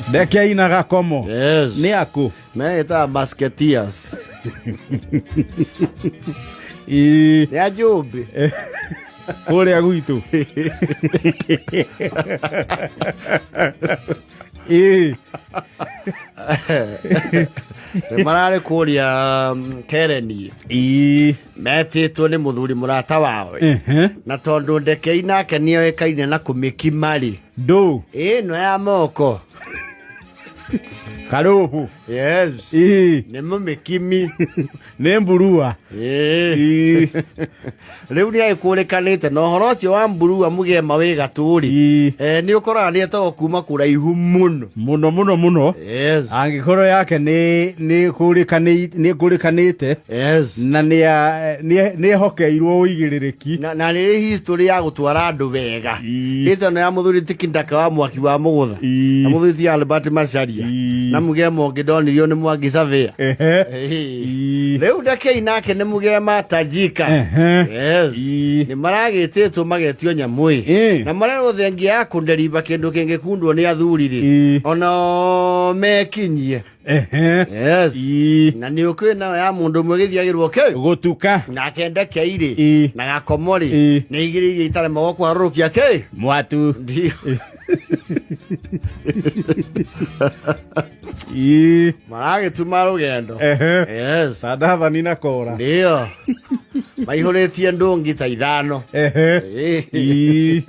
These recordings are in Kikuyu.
Ndeke ina gakomo. Yes. Nĩ akũ? Meĩtaga basketeers. Ĩĩ. Nĩ a Njũmbĩ. Kũrĩa gwitũ. Ĩĩ. Nĩ mararĩ kũrĩa Kereni. Ĩĩ. Metĩtwo nĩ mũthuri mũrata wao. Na tondũ ndekei nake nĩoĩkaine na kũmĩkima rĩ. Ndũ. Ĩno ya moko. Karũbũ. Yes. Ĩĩ. Nĩ mũmĩkimi. Nĩ mburua. Ĩĩ. Ĩĩ. Rĩu nĩ agĩkũrĩkanĩte na ũhoro ũcio wa mburua mũgema wĩ gatũ rĩ. Ĩĩ. Eh, nĩ ũkoraga nĩ etagwo kuma kũraihu mũno. Mũno mũno mũno. Yes. Angĩkorwo yake nĩ nĩ kũrĩkanĩte. Yes. Na nĩ ehokeirwo ũigĩrĩrĩki. Na nĩ rĩ history ya gũtwara andũ wega. Ĩĩ. Ĩtano ya mũthuri ti Kindaka wa mwaki wa mũgũtha. Ĩĩ. Na mũthuri ti Albert Macharia. Ĩĩ. Na mũgema ũngĩ ndonirio nĩ Mwangi Savia. Ehe. Ĩĩ. Ĩĩ. Rĩu ndekei nake nĩ mũgema Tajika. Ehe. Yes. Ĩĩ. Nĩ maragĩtĩtwo magetio nyamũ ĩ. Ĩĩ. Na marerwo thengia ya kũnderiba kĩndũ kĩngĩkundwo nĩ athuri rĩ. Ĩĩ. Ona mekinyie. Ehe. Yes. Ĩĩ. Na nĩ ũkũĩ nayo ya mũndũ ũmwe gĩthiagĩrwo kĩ. Gũtuka. Nake ndekei rĩ. Ĩĩ. Na gakomo rĩ. Ĩĩ. Nĩ igĩrĩ iria itaremagwo kwarũrũkia kĩ. Mwatu. Ndio. Ĩĩ. Maragĩtuma rũgendo. Ehe. Yes. Tandathani na kora. Ndio. Maihũrĩtie ndũngi ta ithano. Ehe. Ĩĩ. Ĩĩ.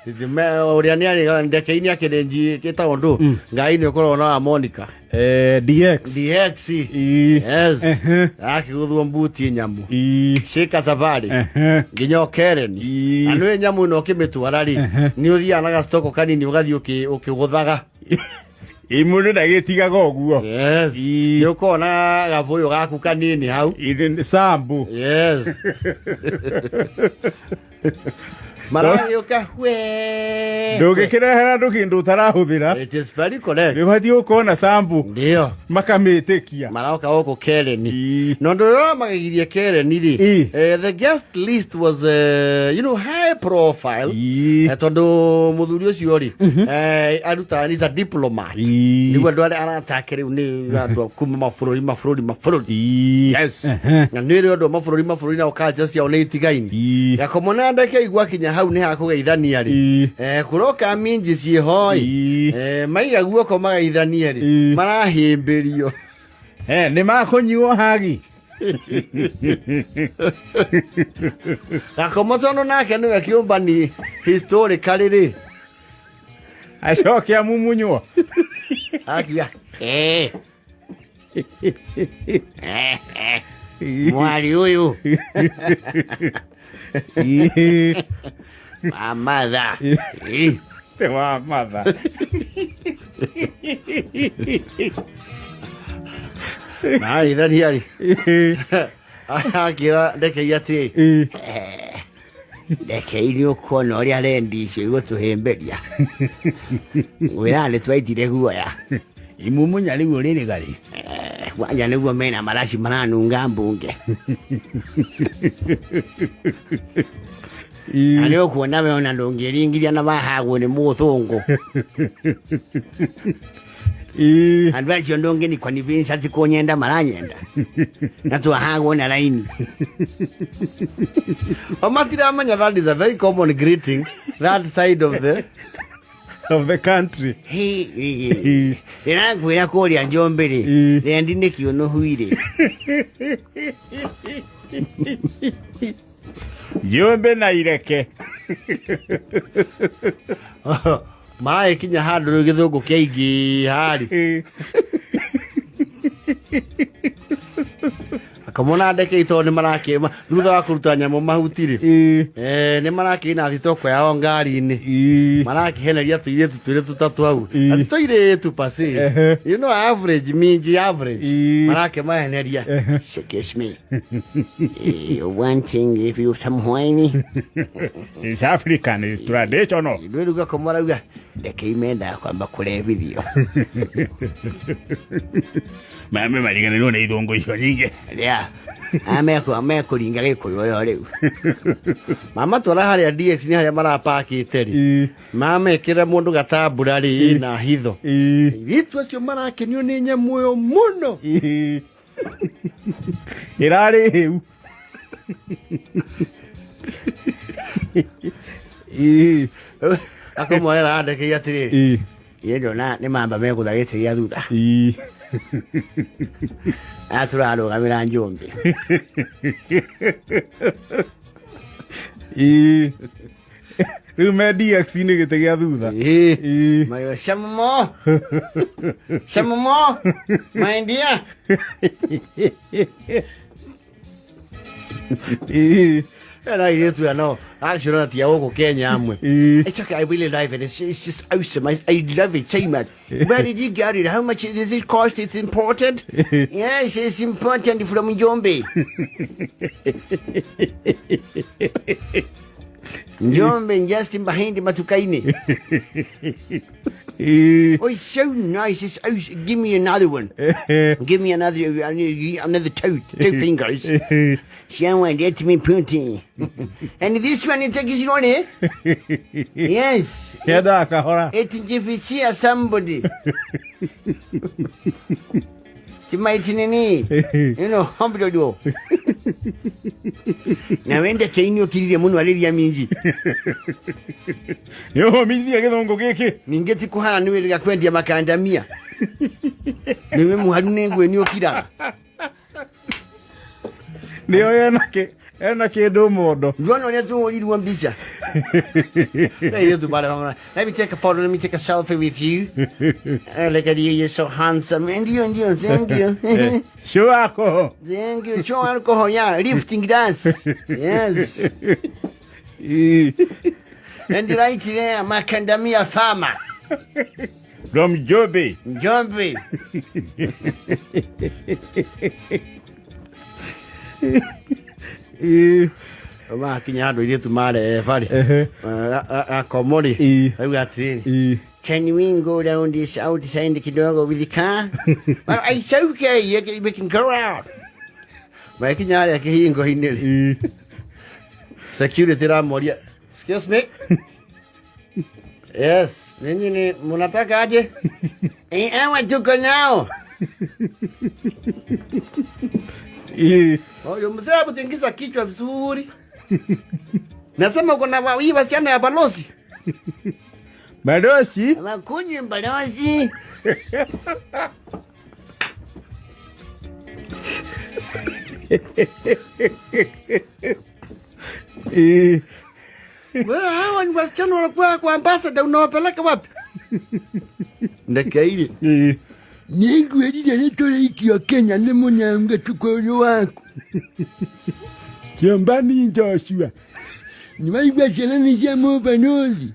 Ũrĩa nĩ arĩ ndeke-inĩ akĩrĩ nji gĩtagwo ndũ ngai nĩ ũkoragwo na wa Monica. Eh, DX. DX. Ĩĩ. Yes. Ehe. Akĩgũthwo mbuti nyamũ. Ĩĩ. Shika safari. Ehe. Nginya Okereni. Ĩĩ. Na nĩ nyamũ ĩno ũkĩmĩtwara rĩ, nĩ ũthiaga na gacitoko kanini ũgathiĩ ũkĩgũthaga. Ĩ mũndũ ndagĩtigaga ũguo. Yes. Ĩĩ. Nĩ ũkoragwo na gabũyũ gaku kanini hau. Ĩ, nĩ Sambu. Yes. Maragĩũka we. Ndũngĩkĩrehera andũ kĩndũ ũtarahũthĩra. It is very correct. Nĩ ũbatiĩ gũkorwo na sambu. Ndio. Makamĩtĩkia. Maroka gũkũ Kereni. Ĩĩ. Na ũndũ ũrĩa wamagegirie Kereni rĩ, Ĩĩ. the guest list was high profile. Ĩĩ. Tondũ mũthuri ũcio rĩ, arutaga is a diplomat. Ĩĩ. Nĩguo andũ arĩa aratake rĩu nĩ andũ a kuma mabũrũri mabũrũri mabũrũri. Ĩĩ. Yes. Ehe. Na nĩ rĩ andũ a mabũrũri mabũrũri nao culture ciao nĩ itigaine. Ĩĩ. Gakomo na ndeke igwa kinya hau nĩ hakũgeithania rĩ. Ĩĩ. Kũroka minji ciĩhoi. Ĩĩ. Maiga guoko magaithanie rĩ. Ĩĩ. Marahĩmbĩrio. Nĩ makũnyuo hagi. Gakomo tondũ nake nĩwe kĩũmbani historically rĩ. Acoke amumunywo. Akiuga Mwari ũyũ Ĩĩ. wa matha. Te wa matha. Magaithania rĩ. Akĩra ndekei atĩrĩ. Ĩĩ. Ndekei nĩ ũkuona ũrĩa rendi icio igũtũhĩmbĩria. Ngwĩraga nĩ twaitire guoya. Imumunya rĩu ũrĩrĩga rĩ. Kwanja nĩguo mena maraci maranunga mbunge. Na nĩ ũkuona we ona ndũngĩringithia na wahagwo nĩ mũthũngũ. Ĩĩ. Andũ acio ndũngĩni convince atĩ kũnyenda maranyenda. Na twahagwo na raini. O matiramenya that is a very common greeting that side of the Of the country. Ĩĩ. Ndĩrakwĩra kũrĩa Njombe rĩ, Ĩĩ. rendi nĩ kĩũnũhu rĩ. Njombe na ireke. Maragĩkinya handũ rĩu gĩthũngũ kĩaingĩha rĩ. Ĩĩ. Akamona ndeke tondũ nĩ marakĩma thutha wa kũruta nyamũ mahuti rĩ. Ĩĩ. Nĩ marakĩina thitoko yao ngari-inĩ. Ĩĩ. Marakĩheneria tũirĩtu twĩrĩ tũtatũ hau. Ĩĩ. Na ti tũirĩtu pasi. Ehe. You know average minji average. Ĩĩ. Marakĩmaheneria. Excuse me. One thing if you some wine. It's African, it's traditional. Rĩu gakomo arauga ndeke imendaga kwamba kũrebithio. Mame mariganĩrwo nĩ ithũngũ icio nyingĩ. Yeah. Mekũringa gĩkũyũ ĩyo rĩu mamatwara harĩa DX nĩ harĩa marapakĩte rĩ. Ĩĩ. Mamekĩra mũndũ gatambura rĩ na hitho. Ĩĩ. Airĩtu acio marakenio nĩ nyamũ ĩyo mũno. Ĩĩ. Ĩrarĩ hĩu. Ĩĩ. Akamwera andĩkĩire atĩrĩrĩ. Ĩĩ. Ĩ ndona nĩ mamba megũtha gĩtĩ gĩa thutha. Ĩĩ. Aya tũrarũgamĩra Njũmbĩ. Ĩĩ. Rĩu me DX-inĩ gĩtĩ gĩa thutha. Ĩĩ. Ĩĩ. Mayo shamumo. Shamumo. My dear. Ĩĩ. Na airĩtu aya no actually ona ti a gũkũ Kenya amwe. Ĩĩ. It's okay, I really love it. It's just awesome. I love it so much. Where did you get it? How much does it cost? It's important. Yes, it's important from Njombe. Njombe, just behind Matukaini. Ĩĩ. Oh, it's so nice. It's awesome. Give me another one. Give me another another two fingers. Someone let me put it. And this one, it takes it on, eh? Yes. Kenda kahora. It if somebody. Timaitinini. You know, humble do. Na wenda keini okiririe muno arĩria minji. Nĩ ũhomithia gĩthũngũ gĩkĩ. Ningĩ ti kũhana nĩ wĩrĩga kwendia makandamia. Nĩwe mũharu nĩ ngwe nĩ ũkiraga. Nĩo ena kĩndũ mondo. Ndwona ũrĩa tũhũrirwo mbica. Hey, let me take a photo, let me take a selfie with you. Oh, look at you, you're so handsome. And you, and you, thank you. Show alcohol. Thank you. Show alcohol, yeah. Lifting glass. Yes. Ĩĩ. And right there, Macadamia farmer. From Njombe. Njombe. Ĩĩ. Makinya handũ airĩtu mareba rĩ. Ehe. Akomo rĩ. Ĩĩ. Auga atĩrĩrĩ. Ĩĩ. Can we go down this outside kidogo with the car? Well, it's okay. We can go out. Makinya harĩa kĩhingo-inĩ rĩ. Ĩĩ. Security ramoria. Excuse me. Yes, ninyi ni mnataka aje? Eh, hawa tuko nao. Ĩĩ. Huyo mzee hebu tingiza kichwa vizuri. Nasema uko na hii wasichana ya balozi. Balozi. Wakunywe balozi. Ĩĩ. Wewe hawa ni wasichana wanakuwa kwa ambassador unawapeleka wapi? Ndeke ile. Ĩĩ. Ningwĩrire nĩ tũrĩikio Kenya nĩ mũnyange tukũyũ waku. Kĩambani Joshua. Nĩwaigua ciana nĩ cia mũbalozi.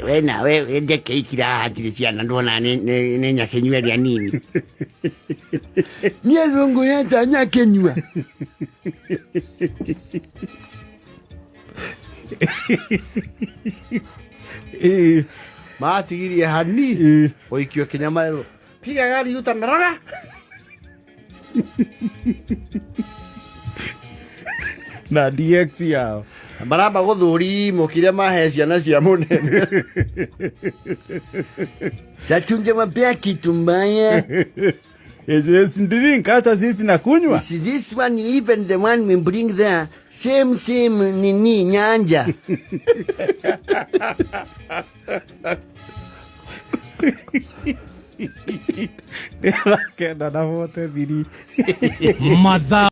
We nawe ndeke ikira hatirĩ ciana ndona nĩ nyakenyua ĩrĩa nini. Nĩ azũngũ yeta nyakenyua. Ĩĩ. Matigirie hani Ĩĩ. gũikio Kenya marerwo piga gari utanaraga. Na DX yao. Maramba gũthũrimwo kĩrĩa mahe ciana cia mũnene. Satunje wapea kitu mbaya. Drink hata sisi na kunywa. Is this one even the one we bring there? Same same nini nyanja. Nĩ kenda na 43. Mathaa.